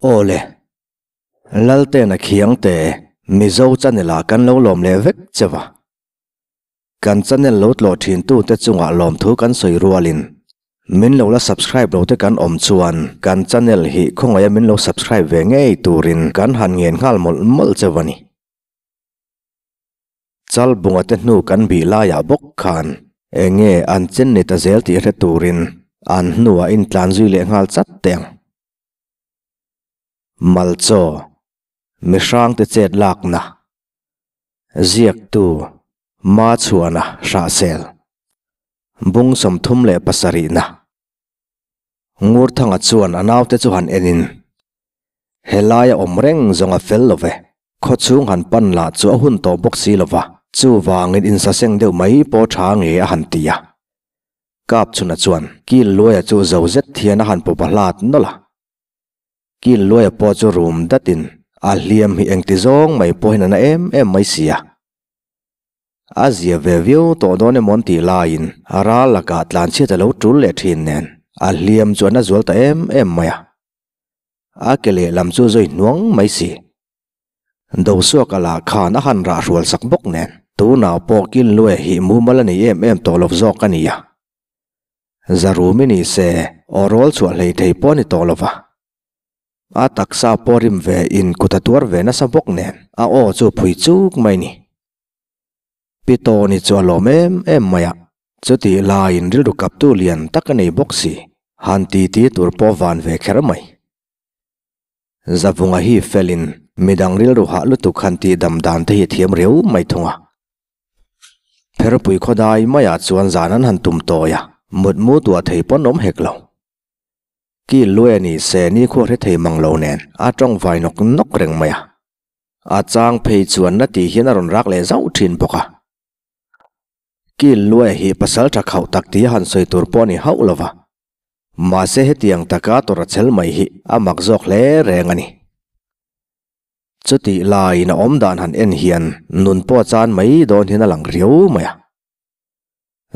Aw le, Laltena Khiangte, Mizo channel ah kan lo lawm leh vek che va. Kan channel lo tlawh thin tute chungah lawmthu kan sawi rualin min lo la subscribe lo te kan awm chuan kan channel hi khawngaih a min lo subscribe ve ngei turin kan han ngen nghal mawlh mawlh cheu a ni. Chalbunga te hnu kan bih laiah bawk khan eng nge an chen ni ta zel tih hre turin an hnuah intlan zui leh nghal chat teh ang. Malchaw, Mihrangte chet lakna. Ziaktu, Machhuana Hrahsel. Bung 37 na. Ngurthanga chuan a naute chu han enin, Helaia awm reng zawng a fel lo ve, khawchhung han pan lah chu a hun tawh bawk si lo va, chuvangin insaseng deuh mai pawh tha nge a han ti a. Kapchhuna chuan kil luaia chu zo zet hian a han pawpa hlat nawlh a. Kil luaia pawh chu rum datin a hliam hi engti zawng mai pawhin a na em em mai si a. A zia ve viau tawh dawn emaw an tih laiin a ral lakah tlanchhiat a lo tul leh thin nen a hliam chu a na zual ta em em mai a. A ke lehlam chu zui hnuang mai si. Dosuaka lah khan a han rah hrual sak bawk nen tunah pawh kil luai hi mumal a nei em em tawh lo zawk a ni a. Zarumi ni se aw rawl chhuah hlei thei pawh a ni tawh lo va. A taksa pawh rim ve in kut a tuar ve nasa bawk nen a aw chu phui chuk mai ni. Pi Tawni chu a lawm em em mai a, chutih laiin rilru kaptu lian tak a nei bawk si, han titi tur pawh van ve kher mai. Zavunga hi felin midang rilru hah lutuk han tih dam dan te hi thiam riau mai thung a. Pherpui khawdai maiah chuan zan an han tum tawi a, mutmu tuah thei pawn awm hek lo. Kil luai a ni se nikhua hre thei mang lo nen a tawng vai nawk nawk reng mai a. A chang phei chuan na tih hian a rawn rak leh zauh thin bawk a. Kil luai hi pasal tha khauh tak tia han sawi tur pawh a ni hauh lo va. Mahse hetiang taka tawrh a chel mai hi a mak zawk hle reng a ni. Chutih laiin a awm dan han en hian nun pawh a chan mai dawn hian a lang riau mai a.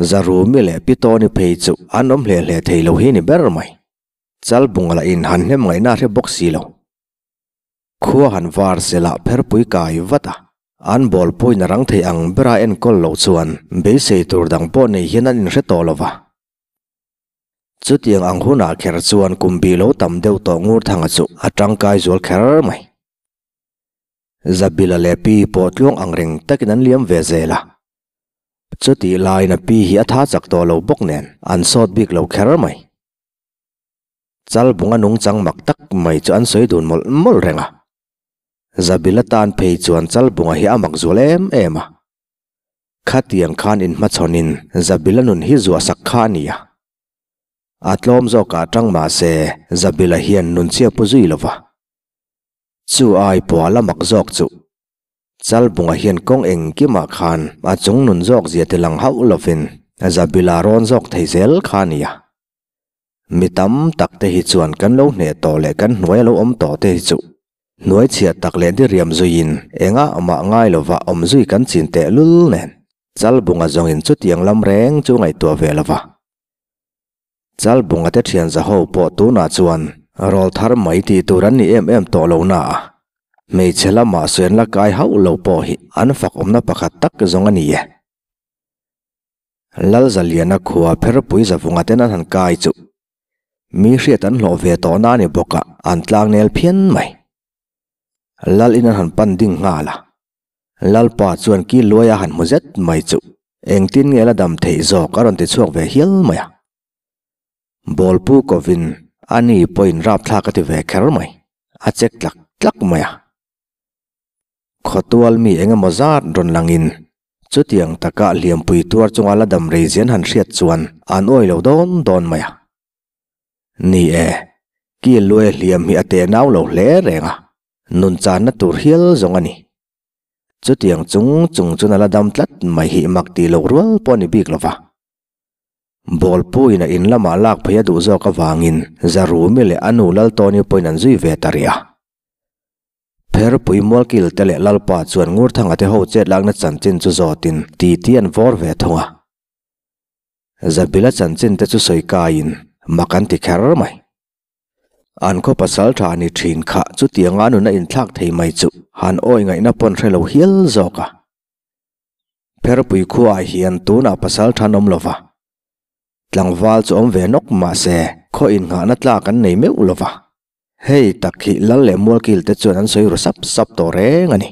Zarumi leh Pitawni phei chu an awm hle hle thei lo hi ni ber mai. Chalbunga lah in han hnem ngaihna a hre bawk si lo. Khua han var sela pherpui kai vat a, an bawl pawhin a rang thei ang bera enkawl loh chuan beisei tur dang pawh nei hian an inhre tawh lo va. Chutiang ang hunah kher chuan kum bih lo tam deuh tawh Ngurthanga chu a tangkai zual kher mai. Zabila leh Pi pawh tluang ang reng takin an liam ve zel a. Chutih laiin a pi hi a tha chak tawh lo bawk nen an sawt bik lo kher mai. Chalbunga nungchang mak tak mai chu an sawi dun mawlh mawlh reng a. Zabila tan phei chuan Chalbunga hi a mak zual em em a. Khatiang khan inhmachhawnin Zabila nun hi zuah sak kha a ni a. A tlawm zawkah tang mah se Zabila hian nun chhia pu zui lo va. Chu ai pawh a la mak zawk chu. Chalbunga hian kawng engkimah khan a chung nun zawk zia ti lang hauh lovin Zabila rawn zawk thei zel kha a ni a. Mi tam tak te hi chuan kan lo hneh tawh leh kan hnuai a lo awm tawh te hi chu hnuai chhiat tak leh diriam zuiin engah mah ngai lova awm zui kan chin teh lul nen Chalbunga zawngin chutiang lam reng chu ngaihtuah ve lova. Chalbunga te thian zaho pawh tunah chuan rawl thar mai tih tur an ni em em tawh lo na a, hmeichhe lamah sawi an la kai hauh lo pawh hi an fak awmna pakhat tak zawng a ni e. Lalzaliana khua pherpui zavunga ten an han kai chu mi hriat an hlawh ve tawh na a ni bawk a, an tlang nel phian mai. Lal in an han pan ding nghal a, Lalpa chuan ki luai a han hmu zet mai chu engtin nge la dam theih zawk a rawn ti chhuak ve hial mai a. Bawlpu kovin a ni pawhin rapthlak a ti ve kher mai, a chek tlak tlak mai a. Khawtual mi eng emaw zat rawn langin chutiang taka hliampui tuar chunga la dam rei zian han hriat chuan an awi lo dawn dawn mai a. Ni e, ki luai hliam hi a tenau lo hle reng a, nun channa tur hial zawng a ni. Chutiang chung chung chuan a la dam tlat mai hi mak tih loh rual pawh a ni bik lo va. Bawlpuiin a in lamah lak phei a duh zawk avangin Zarumi leh a nu Laltawni pawhin an zui ve ta rih a. Pherpui Mualkil te leh Lalpa chuan Ngurthanga te ho chet lakna chanchin chu zawtin titi an vawr ve thung a. Zabila chanchin te chu sawi kaiin mak an ti kher mai. An khaw pasal tha ni thin kha chutianga nuna inthlak thei mai chu han awi ngaihna pawn hre lo hial zawk a. Pherpui khuaah hian tunah pasal tha an awm lova, tlangval chu awm ve nawk mahse khaw innghahna tlak an nei meuh lova. Hei tak hi Lal leh Mualkil te chuan an sawi ru sap sap tawh reng a ni.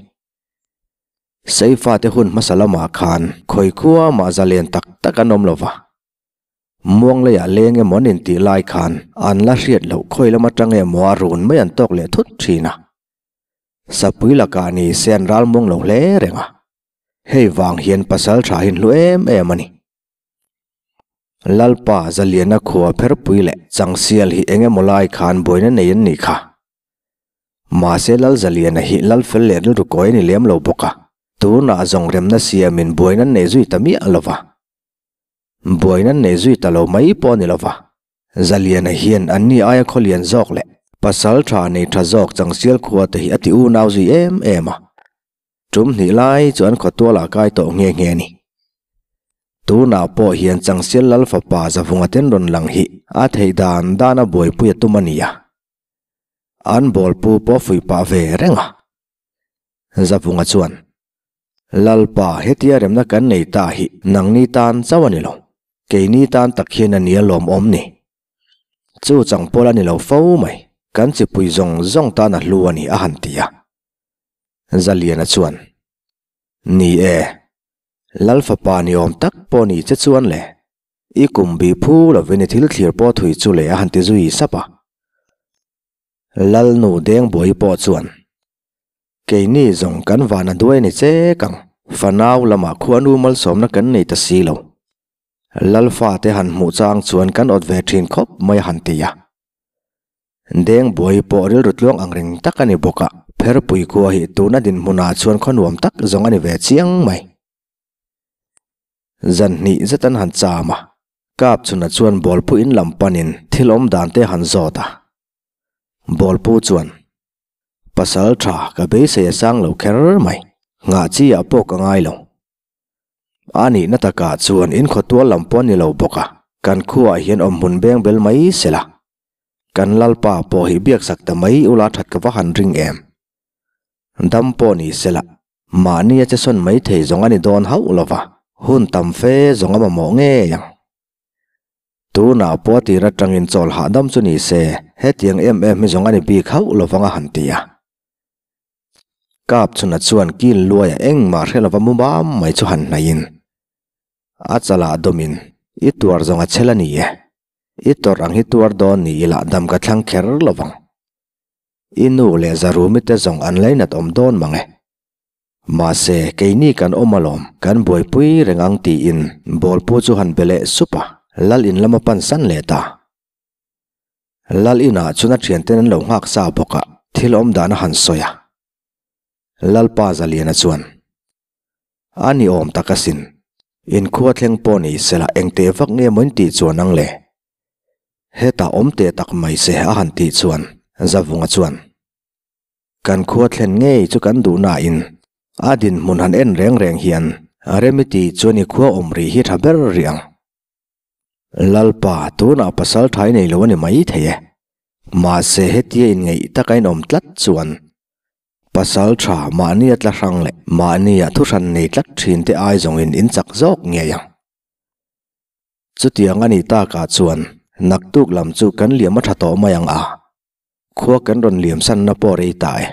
Seifate hun hmasa lamah khan khawi khua mah zalen tak tak an awm lova. Muang leiah leng emaw an intih lai khan an la hriat loh khawi lam atang emaw a run mai an tawk leh thut thin a. Sapui lakah ni se an ral muang lo hle reng a. Hei vang hian pasal tha hi an hlu em em a ni. Lalpa Zaliana khua pherpui leh Changsial hi eng emaw lai khan buaina nei an nih kha. Mahse Lal Zaliana hi Lal fel leh rilru kawi a ni lem lo bawk a. Tunah zawng remna siamin buaina an nei zui ta miah lo va. Buaina nei zui ta lo mai pawh a ni lova, Zaliana hian anni aia khawlian zawk leh pasal tha nei tha zawk Changsial khua te hi a ti unau zui em em a. Tum hnih lai chu an khawtualah kai tawh nghe nghe a ni. Tunah pawh hian Changsial Lal fapa Zavunga ten rawn lang hi a theih dan dan a buaipui a tum a ni a. An bawlpu pawh a fuih pah ve reng a. Zavunga chuan. Lalpa, hetia remna kan nei ta hi nangni tan chauh a ni lo, keini tan tak hian a nia lawmawm ni. Chu chang pawl a ni lo fo mai, kan chipui zawng zawng tan a hlu a ni a han ti a. Zaliana chuan, Ni e, Lal fapa ni awm tak pawh ni che chuan le, i kum bih phu lovin i thil thlir pawh thui chu le a han ti zui sap a. Lalnu Dengbuai pawh chuan, Keini zawng kan van a duai ni chek ang, fanau lamah khuanu malsawmna kan nei ta si lo. Lalfa te han hmuh chang chuan kan awt ve thin khawp mai a han ti a. Dengbuai pawh rilru tluang ang reng tak a ni bawk a, Pherpui khua hi tuna dinhmunah chuan khaw nuam tak zawng a ni ve chiang mai. Zan hnih zet an han cham a, Kap chhunah chuan bawlpu in lam panin thil awm dan te han zawt a. Bawlpu chuan, Pasal tha ka beisei a sang lo kher mai, nghah chi ah pawh ka ngai lo. A nihna takah chuan in khawtual lam pawh a ni lo bawk a, kan khuaah hian awm hmun beng bel mai sela. Kan Lalpa pawh hi biaksak ta mai ula that ka va han ring em. Dam pawh ni sela, mahni a che sawn mai thei zawng a ni dawn hauh lo va, hun tam fe zawng a mamawh ngei ang. Tunah pawh a tir atangin chawl hahdam chu ni se, hetiang em em hi zawng a ni bik hauh lo vang a han ti a. Kap chhuna chuan kil luaia engmah hre lova mu mam mai chu han hnaihin, a chalah dawmin, I tuar zawng a chhel a ni e. I tawrh ang hi tuar dawn ni ila dam ka thlang kher lo vang. I nu leh Zarumi te zawng an lainat awm dawn mang e. Mahse, keini kan awm alawm, kan buaipui reng ang tiin bawlpu chu han be leh sup a, Lal in lam a pan san leh ta. Lal inah chuan a thianten an lo nghak sa bawk a, thil awm dan a han sawi a. Lalpa Zaliana chuan, A ni awm tak asin, inkhua thleng pawh ni sela engteh vak nge maw in tih chuan ang le? Hetah awm teh tak mai se a han tih chuan Zavunga chuan, Kan khua thlen ngei chu kan duh nain a dinhmun han en reng reng hian Remi tih chuan i khua awm rih hi tha ber rih ang. Lalpa, tunah pasal thai nei lo a ni mai thei e. Mahse hetia inngeih taka inawm tlat chuan pasal tha mahnia tla hrang leh mahnia thuhran nei tlat thin te ai zawngin in chak zawk ngei ang. Chutiang a nih takah chuan naktuk lam chu kan liam a tha tawh mai ang a, khua kan rawn liam sanna pawh rei ta e.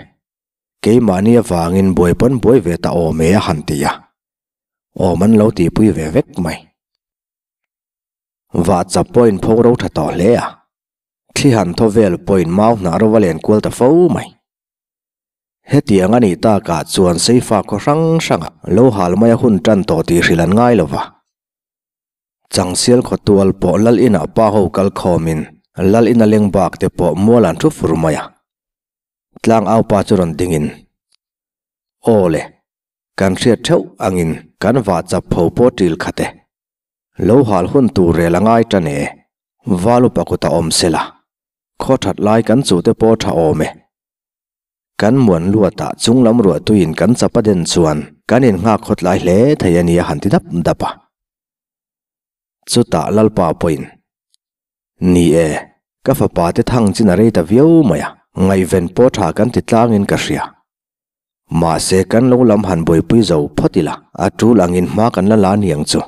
Keimahni avangin buai pawn buai ve ta awm e a han ti a, awm an lo tihpui ve vek mai. Vah chap pawh in pho ro tha tawh hle a, thli han thaw vel pawhin mau hnah ro a len kual ta fo mai. Hetiang a nih takah chuan Seifa khaw hrang hrangah lo hal mai a hun tan tawh tih hrilh an ngai lo va. Changsial khawtual pawh Lal inah pa ho kal khawmin Lal ina leng bak te pawh mual an thu fur mai a. Tlang au pa chu rawn dingin, Aw le, kan hriat theuh angin kan vah chap pho pawh ṭil khat e. Lo hal hun tur rel a ngai tan e, val upa kut a awm sela, khaw ṭhat lai kan chu te pawh ṭha awm e. Kan muan luatah chunglam ruahtuiin kan chap a den chuan kan innghak khawtlai hle thei a nia han ti dap dap a. Chutah Lalpa pawhin, Ni e, Ka fapa te thang chin a rei ta viau mai a, ngaihven pawh tha kan ti tlangin ka hria. Mahse kan lo lam han buaipui zo phawt ila, a tul angin hma kan la la niang chu.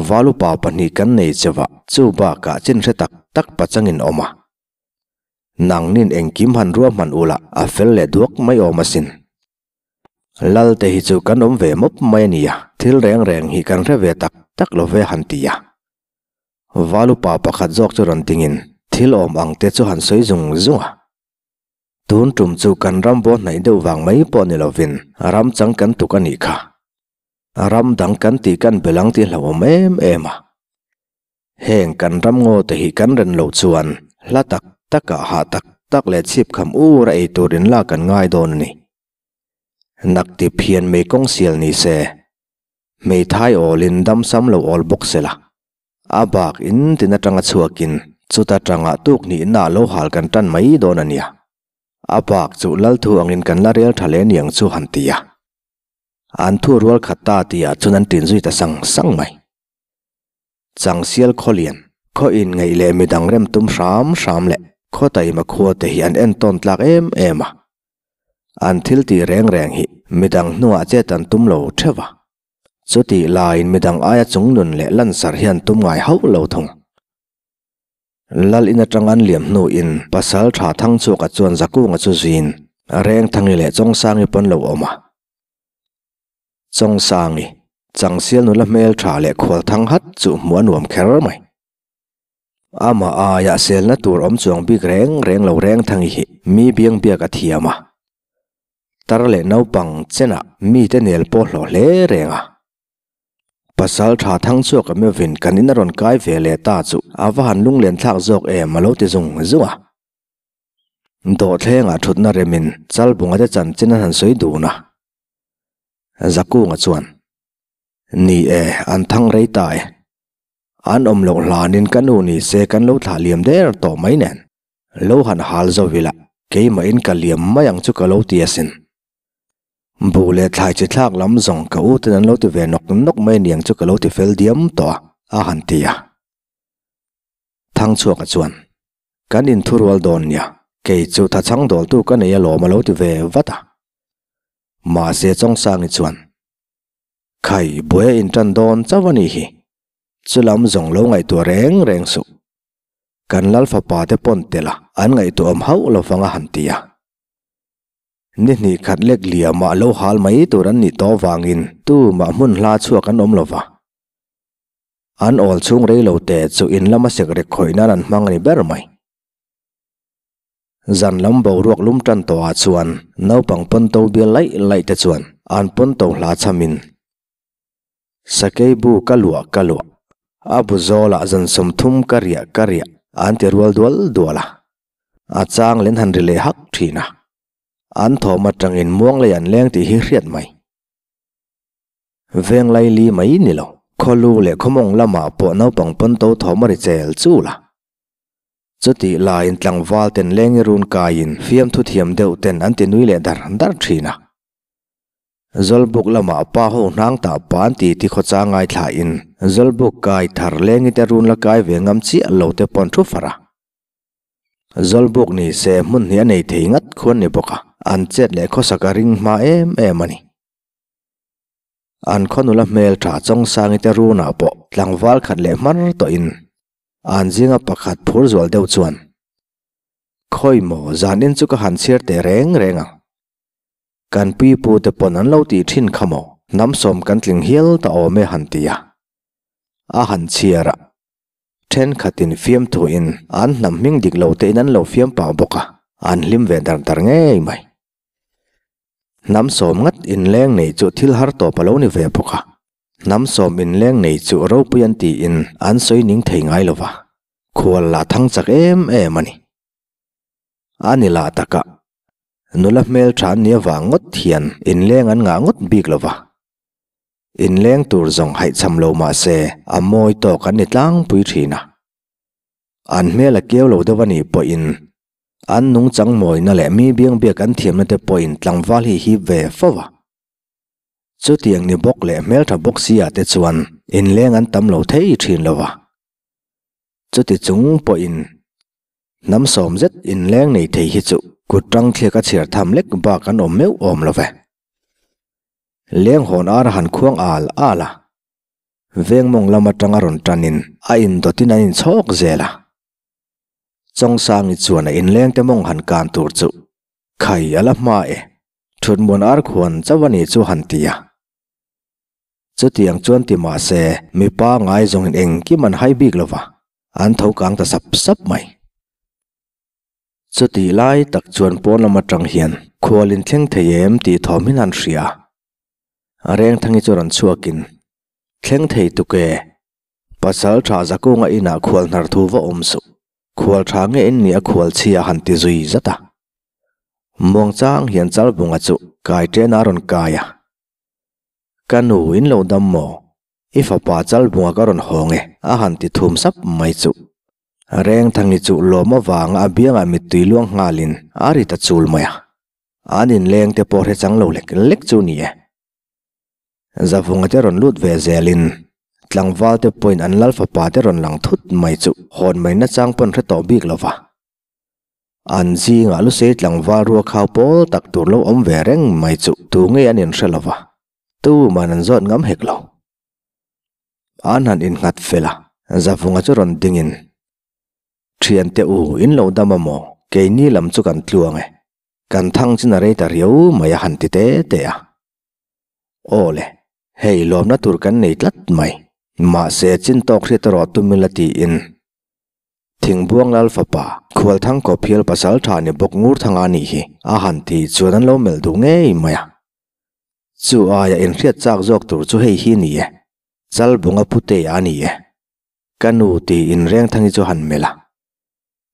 Valupa pahnih kan nei cheva, chu bakah chin hre tak tak pachangin awm a. Nangnin engkim han ruahman ula a fel leh duak mai awm asin. Lal te hi chu kan awm ve mawp mai a nia, thil reng reng hi kan hre ve tak tak lo ve han ti a. Valupa pakhat zawk chu rawn dingin thil awm ang te chu han sawi zung zung a. Tun tum chu kan ram bo hnaih deuh vang mai pawh ni lovin ram chang kan tuk a nih kha. Ram dang kan tih kan bel ang tih hlauhawm em em a. Heng kan ram ngaw te hi kan ren loh chuan hla tak takah hah tak tak leh chhip kham ur a ei tur in lak kan ngai dawn a ni. Nak ti phian mei kawng sial ni se, hmeithai awlin dam sam lo awl bawk se la, a bak in tin atanga chhuakin chuta tanga tuk hnihna lo hal kan tan mai dawn a nia. A bak chu Lalthu angin kan la rel tha hle niang chu han ti a. An thu rual khat ta tihah chuan an tin zui ta sang sang mai. Changsial khawlian, khaw in ngaih leh midang rem tum hram hram leh khaw taima khua te hi an entawn tlak em em a. An thil tih reng reng hi midang hnuah chet an tum lo theuh a. Chutih laiin midang aia chungnun leh lansar hi an tum ngai hauh lo thung. Lal in atang an liam hnuin pasal tha Thangchhuaka chuan Zakunga chu zuiin Rengthangi leh Chawngsangi pawn lo awm a. Chawngsangi, Changsial nula hmel tha leh khual thang hat chu hmuh a nuam kher mai. Amah aia selna tur awm chuang bik reng reng lo Rengthangi hi mi biang biak a thiam a. Tar leh naupang chenah mite nel pawh hlawh hle reng a. Pasal tha thang chhuak a mevin kan in a rawn kai ve leh ta chu a va han lunglen thlak zawk em a lo ti zung zung a. Dawhthlengah thutna remin Chalbunga te chanchin an han sawi dun a. Zakunga chuan, Ni e, an thang rei ta e. An awm loh hlanin ka nu ni se kan lo thlah liam der tawh mai nen. Lo han hal zo ila, keimahin ka liam mai ang chu ka lo ti asin. Buh leh thlai chi thlak lam zawng ka u ten an lo ti ve nawk nawk mai aniang chu ka lo ti fel diam tawh a, a han ti a. Thangchhuaka chuan, Kan inthurual dawn nia, kei chu thachhang dawltu ka nei alawm a lo ti ve vat a. Mahse Chawngsangi chuan, Khai, buai a intan dawn chauh a nih hi. Chulam zawng lo ngaihtuah reng reng suh. Kan lal fapa te pawn tel a, an ngaihtuah awm hauh lo vang a han ti a. Ni hnih khat lek liamah lo hal mai tur an nih tawh vangin tumah hmun hla chhuak an awm lo va. An awl chhung rei lo te chu in lama sek rek khawih nan an hmang a ni ber mai. Zan lam boruak lum tan tawhah chuan naupang pawnto bial laih laih te chuan an pawnto hla chhamin Sakei bu ka luah ka luah, a bu zawlah zan 30 ka riah ka riah an ti rual dual dual a, a chang len han ri leh hak thin a. An thawm atangin muang lei an leng tih hi hriat mai. Veng laili mai ni lo, khawlu leh khawmawng lamah pawh naupang pawnto thawm a ri chel chul a. Chutih laiin tlangval ten lengi run kaiin fiamthu thiam deuh ten an ti nui leh dar dar thin a. Zawlbuk lamah pa ho hnang tah pa an ti ti khawchang ngaithlain Zawlbuk kai thar lengi te run la kai ve ngam chiah lo te pawn thu far a. Zawlbuk ni se hmun hnih a nei thei ngat khuan ni bawk a, an chet leh khawsak a ring hma em em a ni. An khaw nula hmel tha Chawngsangi te runah pawh tlangval khat leh hmar tawhin An zinga pakhat phur zual deuh chuan, Khawi maw, zanin chu ka han chhiar teh reng reng ang. Kan pipu te pawn an lo tih thin kha maw, hnam sawm kan tling hial ta awm e han ti a. A han chhiar a, thenkhatin fiamthuin an hnam hming dik lo tein an lo fiam pah bawk a, an hlim ve dar dar ngei mai. Hnam sawm ngat inleng nei chu thil har tawp a lo ni ve bawk a. Hnam sawm inleng nei chu ropui an tiin an sawi ning thei ngai lo va, khual lah thang chak em em a ni. A ni lah taka, nula hmel tha an nih avang ngawt hian inleng an ngah ngawt bik lo va. Inleng tur zawng haihchham lo mah se a mawi tawk an ni tlangpui thin a. An hmel a keu lo deuh a nih pawhin an nungchang mawina leh mi biangbiak an thiamna te pawhin tlangval hi hip ve fo a. Chutiang ni bawk leh hmeltha bawk si ah te chuan inleng an tam lo thei thin lo a. Chuti chung pawhin. Hnam sawm zet inleng nei thei hi chu kut tang thliak a chhiar tham lek bak an awm meuh awm lo ve. Leng hawn ar a han khuang al al a. Veng mawng lam atanga rawn tanin a indawtin an inchhawk zel a. Chawngsangi chuan a inleng te mawng han kan tur chu khai a la hma e, thutmuan ar khuan chauh a ni chu han ti a. Chutiang chuan ti mah se mipa ngaizawngin engkim an hai bik lo va, an tho kang ta sap sap mai. Chutih lai tak chuan pawn lam atang hian khual in thleng thei em tih thawm hin an hria. A Rengthangi chu rawn chhuakin, Thleng thei tuk e, pasal tha Zakunga inah khual hnar thu va awm suh, khual tha nge in nih a khual chhia han ti zui zat a. Muangchang hian Chalbunga chu kai ṭen a rawn kai a. Ka nu in lo dam maw? I fapa Chalbunga ka rawn hawng e, a han ti thum sap mai chuh. Rengthangi chu lawm avanga a biangah mittui luang nghalin a ri ta chul mai a. An inleng te pawh hre chang lo lek lek chu ni e. Zavunga te rawn lut ve zelin tlangval te pawhin an lal fapa te rawn lang thut mai chu hawn mai nachang pawn hre tawh bik lo va. An zingah lusei tlangval rua khau pawl tak tur lo awm ve reng mai chu tu nge an inhre lo va, tuman an zawt ngam hek lo. An han innghat fel a, Zavunga chu rawn dingin, Thiante u, in lo dam a maw? Keini lam chu kan tluang e. Kan thang chin a rei ta riau mai a han ti te te a. Aw le, hei lawmna tur kan nei tlat mai. Mahse, chin tawk hriat erawh tum ila tiin Thingbuang Lal fapa, Khualthang Kawphial pasal tha ni bawk Ngurthanga nih hi a han ti chuan an lo melh duh ngei mai a. Chu aia inhriat chak zawk tur chu hei hi ni e, Chalbunga Putea a ni e. Ka nu tiin Rengthangi chu han melh a.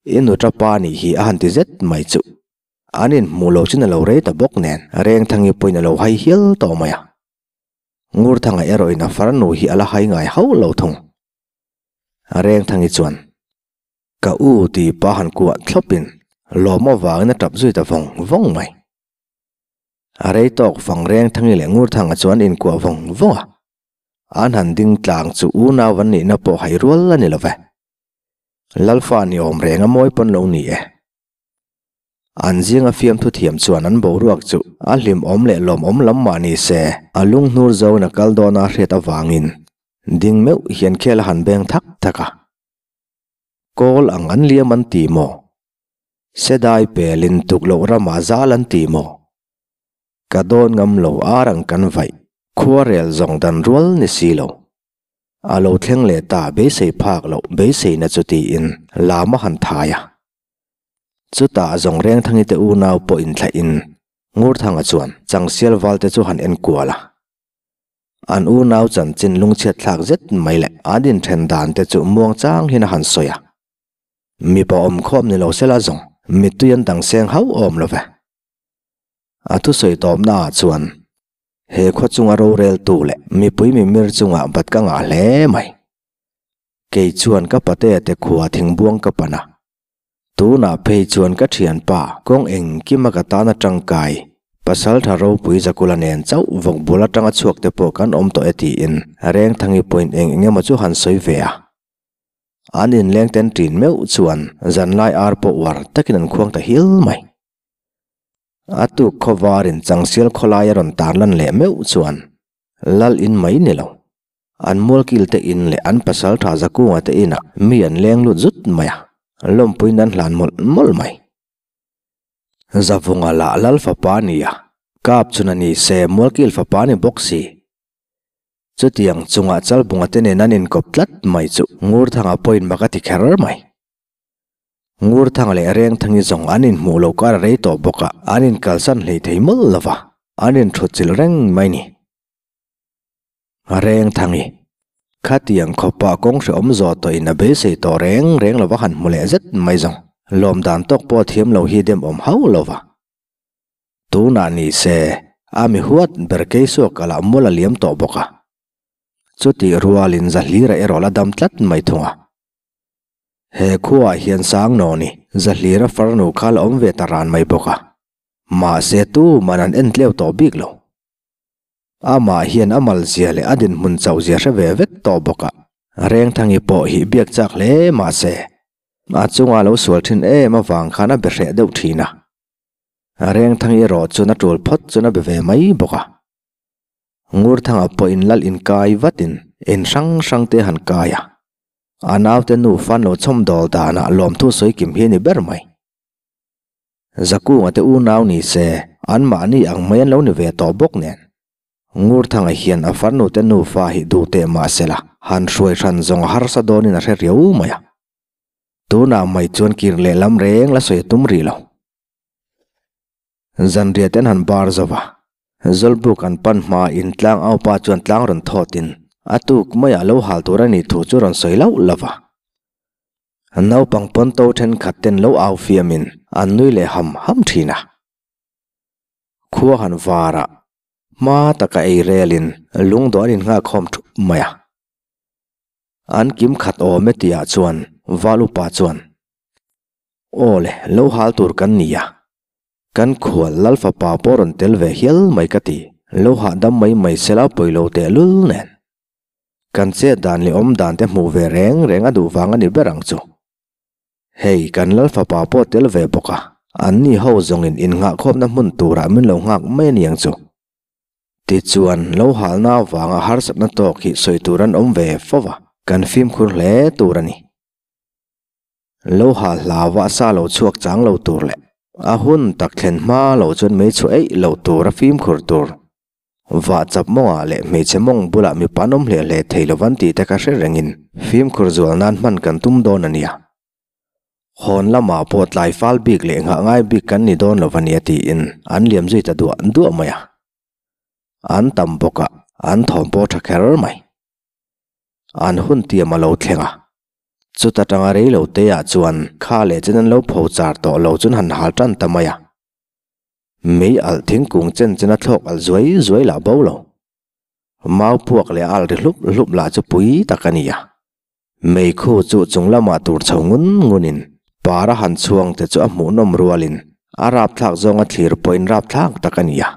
I nu tapa nih hi a han ti zet mai chu. An inhmuh lo chin a lo rei ta bawk nen Rengthangi pawhin a lo hai hial tawh mai a. Ngurthanga erawhin a farnu hi a la hai ngai hauh lo thung. Rengthangi chuan, Ka u tih pa han kuah thlawpin lawm avangin a tap zui ta vawng vawng mai. A rei tawk fang Rengthangi leh Ngurthanga chuan inkuah vawng vawng a. An han ding tlang chu unau an nihna pawh hai rual a ni lo ve. Lalfa ni awm reng a mawi pawn lo ni e. An zinga fiamthu thiam chuan an boruak chu a hlimawm leh lawmawm lam mah ni se, a lunghnur zoin a kal dawn a hriat avangin ding meuh hian khel a han beng thak thak a. Kawl ang an liam an ti maw? Sedai pelin tukloh ramah zal an ti maw? Ka dawn ngam lo ar ang kan vaih, khuarel zawng dan rual ni si lo. A lo thleng leh ta beisei phak loh beiseina chu tiin lam a han thai a. Chutah zawng Rengthangi te unau pawh inthlahin Ngurthanga chuan Changsial valte chu han en kual a. An unau chanchin lungchhiat thlak zet mai leh an inthen dan te chu muang chang hian a han sawi a. Mipa awmkhawm ni lo sela zawng mittui an dang seng hauh awm lo ve. A thusawi tawpna ah chuan he khaw chunga roreltu leh mipui mimir chungah bat ka ngah hle mai. Kei chuan ka patea te khua thingbuang ka pan a. Tunah phei chuan ka thianpa kawng engkima ka tan a tangkai, Pasaltha ropui Zakula nen chauh vawk bul atanga chhuak te pawh kan awm tawh e tiin Rengthangi pawhin eng eng emaw chu han sawi ve a. An inleng ten ṭin meuh chuan zanlai ar pawh uar takin an khuang ta hil mai. A tuk khawvarin Changsial khawlai a rawn tarlan leh meuh chuan Lal in mai ni lo. An mualkil te in leh an pasal tha Zakunga te inah mi an leng lut zut mai a, lawmpuiin an hlan mawlh mawlh mai. Zavunga lah Lal fapa a ni a, kap chun a ni se mualkil fapa a ni bawk si. Chutiang chungah Chalbunga te nen an inkawp tlat mai chu Ngurthanga pawhin mak a ti kher mai. Ngurthanga leh Rengthangi zawng an inhmuh loh kar a rei tawh bawk a, an inkalsan hlei thei mawlh lo va, an inthutchilh reng mai ni. Rengthangi, Khatiang khawpah kawng hrehawm zawh tawhin a beisei tawh reng reng lo va han hmu leh zet mai zawng, lawm dan tawk pawh thiam lo hi dem awm hauh lo va. Tunah ni se, a mi huat ber keisuak a lah mual a liam tawh bawk a. Chutih rualin Zahlira erawh la dam tlat mai thung a. He khuaah hian Sangnawni, Zahlira farnu kha la awm ve ta ran mai bawk a. Mahse tuman an en tleu tawh bik lo. Amah hian a malzia leh a dinhmun chauhzia hre ve vek tawh bawk a, Rengthangi pawh hi biak chak hle mahse, A chunga lo sual thin em avang khan a be hreh deuh thin a. Rengthangi erawh chuan a tul phawt chuan a be ve mai bawk a. Ngurthanga pawhin lal inkai vatin in hrang hrang te han kai a. A naute nu fan lo chhawm dawl danah lawmthu sawi kim hi a ni ber mai. Zakunga te unau ni se anmahni ang mai an lo ni ve tawh bawk nen. Ngurthanga hian a farnu te nufa hi duh teh mah se la, han hruai hran zawng a harsa dawnin a hre riau mai a. Tunah mai chuan kir lehlam reng la sawi a tum rih lo. Zanriah te an han bar zo va, Zawlbuk an pan hma in tlang aupa chuan tlang rawn thawtin a tuk maiah lo hal tur a nih thu chu rawn sawi lauh lo va. Naupang pawnto thenkhat ten lo au fiamin an nui leh ham ham thin a. Khua han varah hma taka ei relin lungdawh an innghak khawm thup mai a. An kim khat awm e tihah chuan Val upa chuan, Aw le, lo hal tur kan ni a, kan khual Lal fapa pawh rawn tel ve hial mai ka ti, lo hahdam mai mai sela pawilo tehlul nen. Kan chet dan leh awm dan te hmuh ve reng reng a duh vang a ni ber ang chu. Hei, kan Lal fapa pawh tel ve bawk a, anni ho zawngin innghahkhawmna hmun turah min lo nghak mai a niang chu. Tichuan, lo halna avanga harsatna tawk hi sawi tur an awm ve fo va, kan fimkhur hle tur a ni. Lo hal hlauva sa lo chhuak chang lo tur leh a hun tak thlen hma lo chuan mei chhuah eih lo tura fimkhur tur. Vah chap mawngah leh hmeichhe mawng bulah mipa an awm hle hle thei lo van tih te ka hre rengin fimkhur zual nan hman kan tum dawn a nia. Hawn lamah pawh tlai fal bik leh nghah ngai bik kan ni dawn lo a nia tiin an liam zui ta duah duah mai a. An tam bawk a, an thawm pawh tha kher mai. An hun tiam a lo thleng a. Chuta tanga rei lo te ah chuan kha leh chen an lo pho char tawh lo chuan han hal tan ta mai a. Mei alh thingkung chen chen a thlawk alh zuai zuai lah bo lo. Mau puak leh a alh ri hlup hlup lah chu pui tak a ni a. Mei khu chu chung lamah tur chho ngun ngunin par a han chhuang te chu a hmuhnawm rualin a rapthlak zawnga thlir pawhin rapthlak tak a ni a.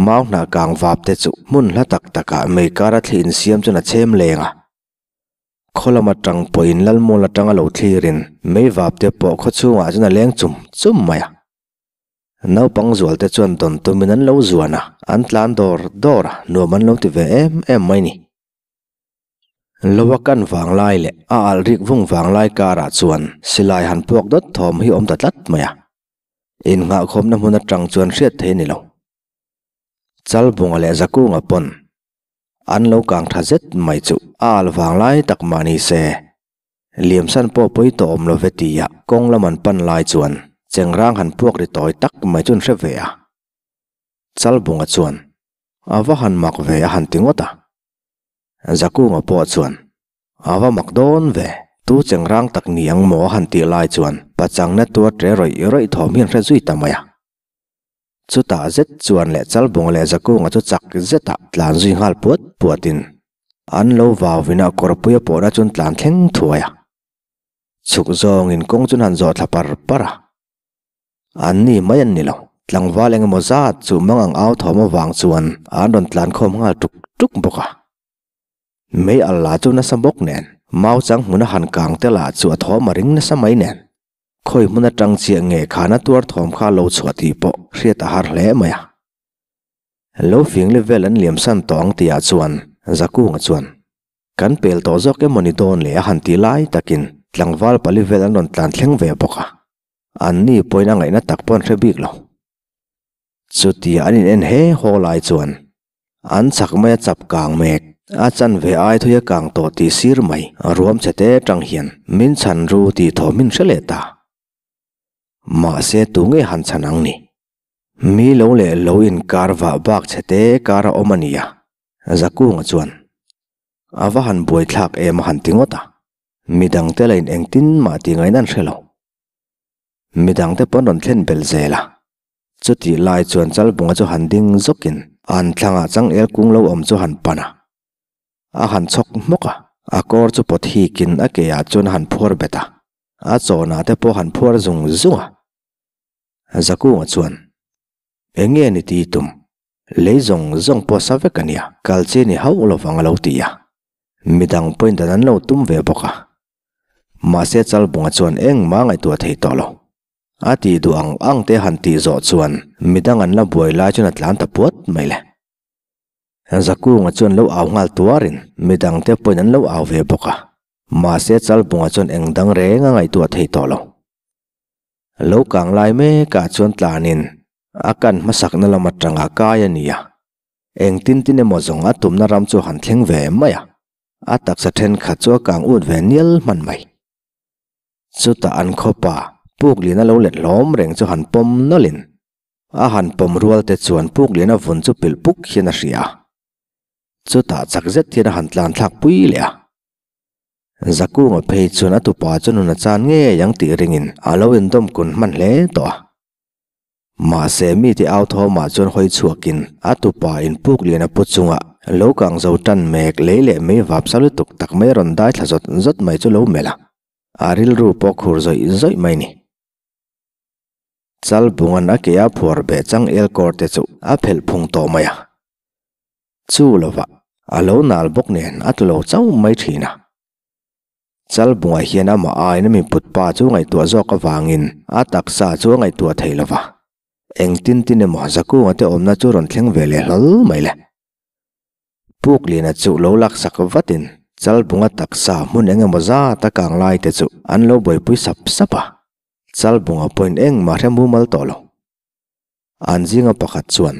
Mau hnah kang vap te chu hmun hla tak takah mei kara thli insiam chuan a chhem leng a. Khaw lam atang pawhin Lalmual atanga lo thlirin mei vap te pawh khaw chhungah chuan a leng chum chum mai a. Naupang zual te chuan dawn tumin an lo zuan a, an tlan dawr dawr a, nuam an lo ti ve em em mai ni. Loa kan vang lai leh a alh rik vung vang lai karah chuan silai han puak dawt thawm hi awm ta tlat mai a. Innghahkhawmna hmun atang chuan hriat thei a ni lo. Chalbunga leh Zakunga pawn An lo kang tha zet mai chu a al vang lai tak mah ni se. Liamsan pawh pawi tawh awm lo ve tia kawng lam an pan lai chuan chengrang han puak ri tawi tak mai chu an hre ve a. Chalbunga chuan a va han mak ve a han ti ngawt a. Zakunga pawh chuan a va mak dawn ve, tu chengrang tak ni ang maw a han tih lai chuan pachangna tuar ṭe rawih rawih thawm hi an hre zui ta mai a. Chutah zet chuan leh Chalbunga leh Zakunga chu chak zetah tlan zui nghal puat puatin an lo vau vin a kawrpuia pawhna chuan tlan thleng thuai a. Chhuk zawngin kawng chuan han zawh thla par par a. An ni mai an ni lo, tlangval eng emaw zat chu mang ang au thawm avang chuan an rawn tlan khawm nghal tuk tuk bawk a. Mei al lah chu nasa bawk nen, mau chang hmuna han kang te lah chu a thawm a ring nasa mai nen. Khawi hmun atang chiah nge khana tuar thawm kha lo chhuah tih pawh hriat a har hle mai a. Lo fing level an liam san tawh ang tihah chuan Zakunga chuan, Kan pel tawh zawk emaw ni dawn le a han ti lai takin tlangval pali vel an rawn tlan thleng ve bawk a. Anni pawhin a ngaihna tak pawh an hre bik lo. Chutia an in en he haw lai chuan an chak mai a chap kang mek, a chanve ai thui a kang tawh tih sir mai ruam chhe te tang hian min chhan ru tih thawm min hre leh ta. Mahse tu nge han chhan ang ni? Mi lo leh lo inkar vah bak chhe te kar a awm a nia, Zakunga chuan a va han buaithlak em a han ti ngawt a, midangte la in engtin mah tih ngaihna an hre lo. Midangte pawn rawn thlen belh zel a. Chutih lai chuan Chalbunga chu han ding zawkin an thlangah changel kung lo awm chu han pan a. A han chhawk hmawk a, a kawr chu pawt hikin a ke ah chuan a han phuar bet a, a chawnah te pawh han phuar zung zung a. Zakunga chuan, Eng nge ni ti tum? Lei zawng zawng pawh sa vek a nia, kal chi ni hauh lovang a lo ti a. Midang pawhin dan an lo tum ve bawk a. Mahse Chalbunga chuan engmah ngaihtuah thei tawh lo. A tih duh ang ang te han tih zawh chuan midang an la buai lai chuan a tlan ta puat mai le. Zakunga chuan lo au nghal tuarin midang te pawhin an lo au ve bawk a. Mahse Chalbunga chuan eng dang reng a ngaihtuah thei tawh lo. Lo kang lai mekah chuan tlanin a kan hmasakna lam atanga kai a ni a. Engtin tin emaw zawng a tumna ram chu han thleng ve mai a, a taksa thenkhat chu a kang ut ve nial hman mai. Chutah an khawpa Pukliana lo let hlawm reng chu han pawm nawlhin a han pawm rual te chuan Pukliana vun chu pilh puk hian a hria a. Chutah chak zet hian a han tlan thlak pui leh a. Zakunga phei chuan a tupa chu nun a chan ngei ang tih ringin a lo indawm kun hman hle tawh a. Mahse mite au thawmah chuan hawi chhuakin a tupa in puk lian a pu chunga lo kang zo tan mek lei leh mei vap sa lutuk tak mai rawn dai thla zawt zawt mai chu lo melh a, a rilru pawh khur zawih zawih mai ni. Chalbunga'n a ke a phuar beh chang el kawr te chu a phelh phung tawh mai a. Chu lovah a lo nal bawk nen a tlu lo chauh mai thin a. Chalbungah hian amah aiin a miput pa chu ngaihtuah zawk avangin a taksa chu a ngaihtuah thei lo va. Engtin tin emaw Zakunga te awmna chu rawn thleng ve leh hlawl mai le. Pukliana chu lo laksak vatin Chalbunga taksa hmun eng emaw zat a kang lai te chu an lo buaipui sap sap a. Chalbunga pawhin engmah hre mumal tawh lo. An zinga pakhat chuan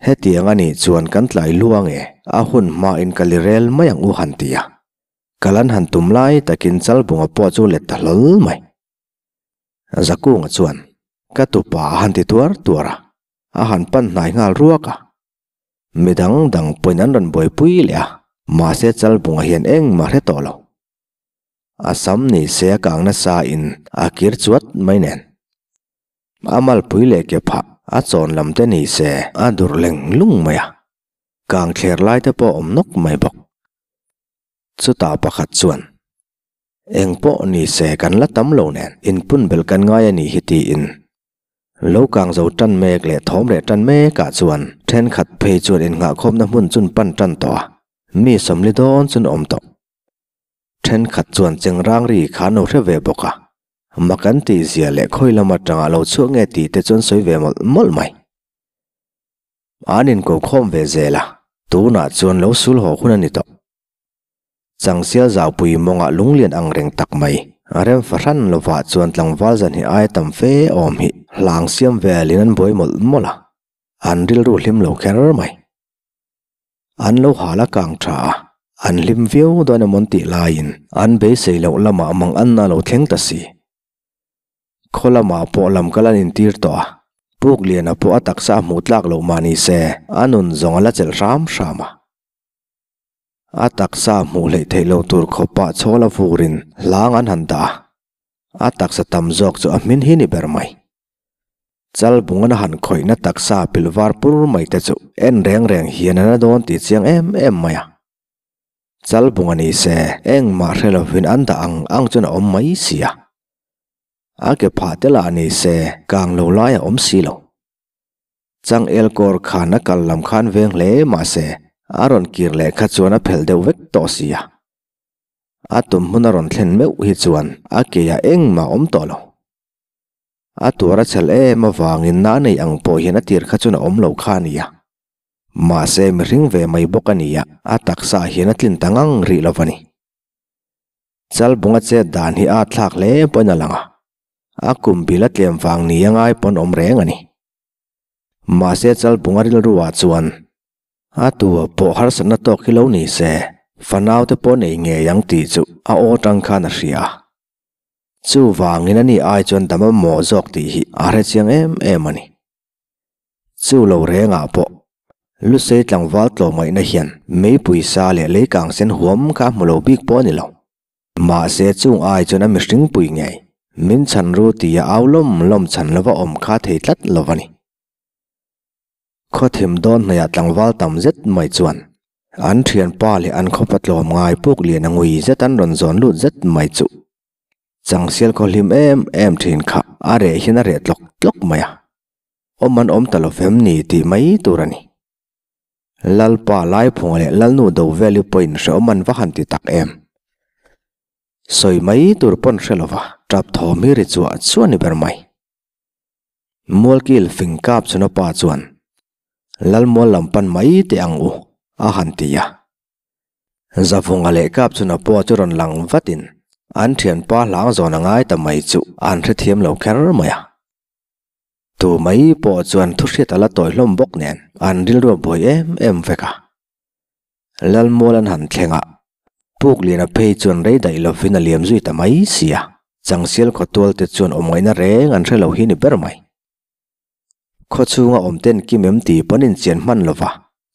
Hetiang a nih chuan kan tlai luang e, a hun hmain ka li rel mai ang u han ti a. Kal an han tum lai takin Chalbunga pawh chu let ta hlawl mai. Zakunga chuan, Ka tupa a han ti tuar tuar a, a han pan hnai nghal ruak a. Midang dang pawhin an rawn buaipui leh a, mahse Chalbunga hian engmah hre tawh lo. A sam ni se a kang nasa in a kir chuat mai nen. A malpui leh ke phah a chawn lam te ni se a durh leng lung mai a, kang thler lai te pawh a awm nawk mai bawk. Chutah pakhat chuan, Eng pawh ni se kan la tam lo nen inpun belh kan ngai a nih hi tiin lo kang zo tan mek leh thawm leh tan mekah chuan thenkhat phei chuan innghahkhawmna hmun chun pan tan tawh a, mi sawmli dawn chun awm tawh. Thenkhat chuan chengrang ri kha an lo hre ve bawk a, Mak an tih zia leh khawi lam atanga lo chhuak nge tih te chuan sawi ve mawlh mawlh mai. An inko khawm ve zel a, tunah chuan lo sul haw hun a ni tawh. Changsial zaupui mawngah lunglian ang reng tak mai, a rem fahran lovah chuan tlangval zan hi aia tam fe awm hi hlang siam velin an buai mawlh mawlh a, an rilru hlim lo kher mai. An lo hal a kang tha a, an hlim viau dawn emaw an tih laiin an beisei loh lamah mang anna lo thleng ta si. Khaw lamah pawh lam kal an intir tawh a, Pukliana pawh a taksa a hmuh tlak loh mah ni se a nun zawng a la chelh hram hram a. A taksa hmuh hleih theih loh tur khawpah chhawl a vurin hlang an han dah a, a taksa tam zawk chu a hmin hi ni ber mai. Chalbungan a han khawihna taksa pil var pur mai te chu en reng reng hian a na dawn tih chiang em em mai a. Chalbunga ni se engmah hre lovin an dah ang ang chuan a awm mai si a. A ke phah te lah ni se kang lo lai a awm si lo. Changel kawr khan a kal lam khan veng hle mah se a rawn kir leh kha chuan a phelh deuh vek tawh si a. A tum hmun a rawn thlen meuh hi chuan a ke ah engmah a awm tawh lo. A tuar a chhel em avangin na nei ang pawh hian a tir kha chuan a awm lo kha a nia. Mahse mihring ve mai bawk a nia, a taksa ah hian a tlin ta ngang rih lo va ni. Chalbunga chet dan hi a thlak hle pawhin a lang a, a kum bil a tlem vang ni a ngai pawn awm reng a ni. Mahse Chalbunga rilru ah chuan a tua pawh harsatna tawk hi lo ni se, fanau te pawh nei ngei ang tih chu a aw tang khan a hria a. Chuvangin ani ai chuan dam a mawh zawk tih hi a hre chiang em em a ni. Chu lo rengah pawh Lusei tlangval tlawmngaihna hian meipui sa leh leikang sen huam kha a hmu lo bik pawh a ni lo. Mahse chung ai chuan a mihring pui ngei min chhan ru tia au lawm lawm chhan lova awm kha thei tlat lo a ni. Khawthim dawn hnaihah tlangval tam zet mai chuan an thianpa leh an khawpa tlawm ngai puk lian a ngui zet an rawn zawn lut zet mai chu Changsial khaw hlim em em thin kha a reh hian a reh tlawk tlawk mai a, awm an awm ta lo fem ni tih mai tur a ni. Lalpa Laiphunga leh Lalnu do vel hi pawhin hrehawm an va han ti tak em. Sawi mai tur pawn hre lova, tap thawm hi ri chuah chuah ni ber mai. Mualkil fing kap chhuna pa chuan, Lalmual lam pan mai teh ang u, a han ti a. Zavunga leh kap chhuna pawh chu rawn lang vatin an thianpa hlang zawn a ngai ta mai chu an hrethiam lo kher mai a. Tu mai pawh chuan thuhriat a la tawi hlawm bawk nen an rilru a buai em em vek a. Lalmual an han thleng a, Pukliana phei chuan rei daih lovin a liam zui ta mai si a, Changsial khawtual te chuan awm ngaihna reng an hre lo hi ni ber mai. Khaw chhunga awm ten kim em ti pawn inchian hman lova,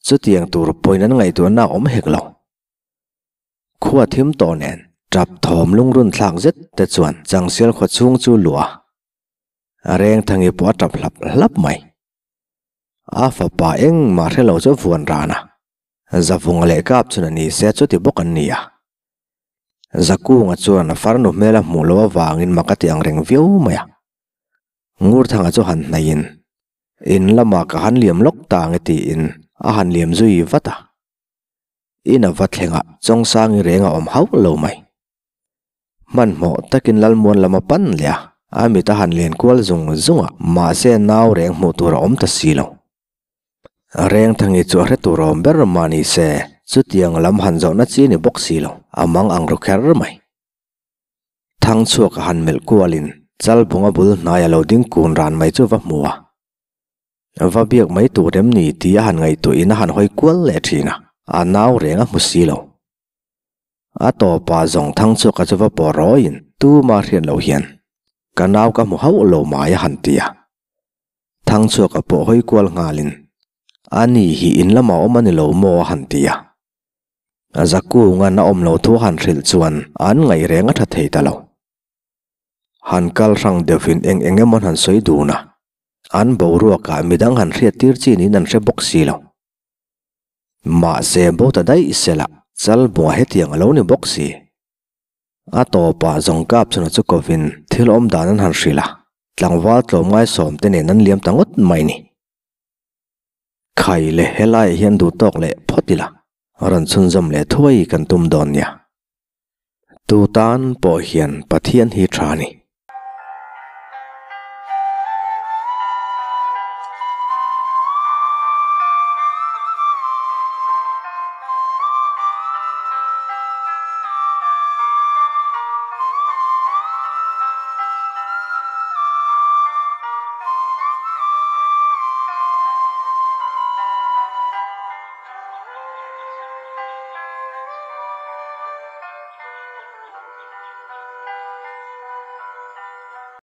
chutiang tur pawhin an ngaihtuahna a awm hek lo. Khua thim tawh nen, tap thawm lungrun thlak zet te chuan Changsial khaw chhung chu luah a, a reng thangi pawh a tap hlap hlap mai. A fapa engmah hre lo chu vuan ran a, Zavunga leh kap chhun a ni se chuti bawk an ni a. Zakunga chuan a farnu hmel a hmuh loh avangin mak a ti ang reng viau mai a. Ngurthanga chu han hnaihin, In lamah ka han liam lawk ta ang e tiin a han liam zui vat a. In a va thlengah Chawngsangi reng a awm hauh lo mai. Hmanhmawh takin Lalmuan lam a pan leh a, a mit a han len kual zung zung a, mahse nau reng hmuh tur a awm ta si lo. Rengthangi chu a hre tur awm ber mah ni se, chutiang lam han zawhna chi ni bawk si lo, a mang ang ru kher mai. Thangchhuak a han melh kualin Chalbunga bul hnai a lo ding kun ran mai chu va hmu a. Va biak mai tur em ni tih a han ngaihtuahin a han hawi kual leh thin a, a nau reng a hmu si lo. A tawpa zawng thang chu ka chu va pawh rawiin tuma hriat loh hian ka nau ka hmu hauh lo mai a han ti a. Thangchhuaka pawh hawi kual nghalin a ni hi in lamah awm a ni lo maw a han ti a. Zakunga'n a awm lo thu a han hrilh chuan an ngaih reng a tha thei ta lo. Han kal hrang deuhin eng eng emaw an han sawi dun a, an boruakah midang han hriat tir chi niin an hre bawk si lo. Mahse bo ta daih sela Chalbunga hetiang a lo ni bawk si. A tawpah zawng kap chhuna chu kovin thil awm dan an han hrilh a, tlangval tlawmngai sawm te nen an liam ta ngawt mai ni. Khai le helaiah hian duh tawk leh phawt ila, rawn chhunzawm leh thuai kan tum dawn nia. Tu tan pawh hian Pathian hi tha ni.